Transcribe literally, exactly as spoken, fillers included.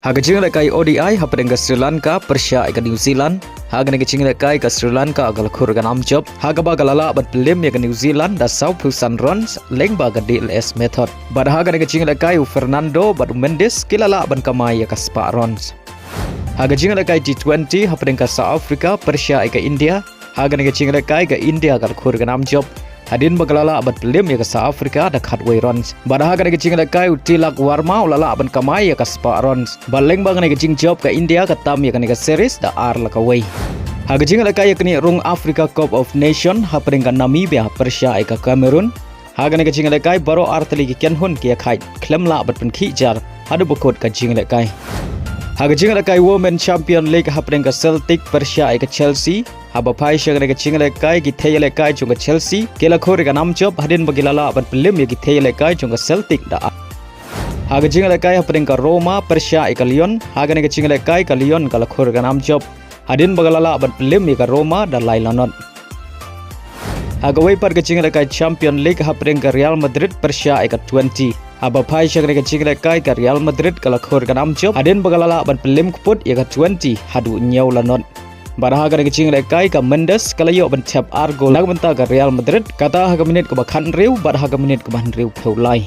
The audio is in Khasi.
Ha ka jinglehkai O D I hapdeng ka Sri Lanka pyrshah ïa ka New Zealand, ha kane ka jinglehkai ka Sri Lanka ka la khur ïa ka nam jop ha kaba ka la lah ban pynlem ïa ka New Zealand da sawphew san runs lyngba ka D L S method. Bad ha kane ka jinglehkai u Fernando bad u Mendis ki la lah ban kamai ïa ka spah runs. Ha ka jinglehkai T twenty hapdeng ka South Africa pyrshah ïa ka India, ha kane ka jinglehkai ka India ka la khur ïa ka nam jop hadien ba ka la lah ban pynlem ïa ka South Africa da khatwei runs. Bad ha kane ka jinglehkai u Tilak Varma u la lah ban kamai ïa ka spah runs. Bad lyngba kane ka jingjop ka India ka tam ïa kane ka series da ar la kawei. Ha ka jinglehkai ïaknieh rung Africa Cup of Nation hapdeng ka Namibia pyrshah ïa ka Cameroon, ha kane ka jinglehkai baroh artylli ki kynhun ki ïakhaid khlem lah ban pynkhih jar haduh ba kut ka jinglehkai. Ha ka jinglehkai Women Champion League hapdeng ka Celtic pyrshah ïa ka Chelsea, haba phai sha kane ka jinglehkai ki thei ïalehkai jong ka Chelsea ki la khur ïa ka nam jop hadien ba ki la lah ban pynlem ïa ki thei ïalehkai jong ka Celtic da ar. Ha ka jinglehkai hapdeng ka Roma pyrshah ïa ka Lyon, ha kane ka jinglehkai ka Lyon ka la khur ïa ka nam jop hadien ba ka la lah ban pynlem ïa ka Roma da lai la not. Ha kawei pat ka jinglehkai Champion League hapdeng ka Real Madrid pyrshah ïa ka twenty, haba phai sha kane ka jinglehkai ka Real Madrid ka la khur ïa ka nam jop hadien ba ka la lah ban pynlem kput ïa ka twenty haduh hynñiew la not. Bad ha kane ka jinglehkai ka Mendes ka la ïoh ban thep ar gol na ka bynta ka Real Madrid, kata ha ka minit kaba khathynriew bad ha ka minit kaba hynriewphew lai.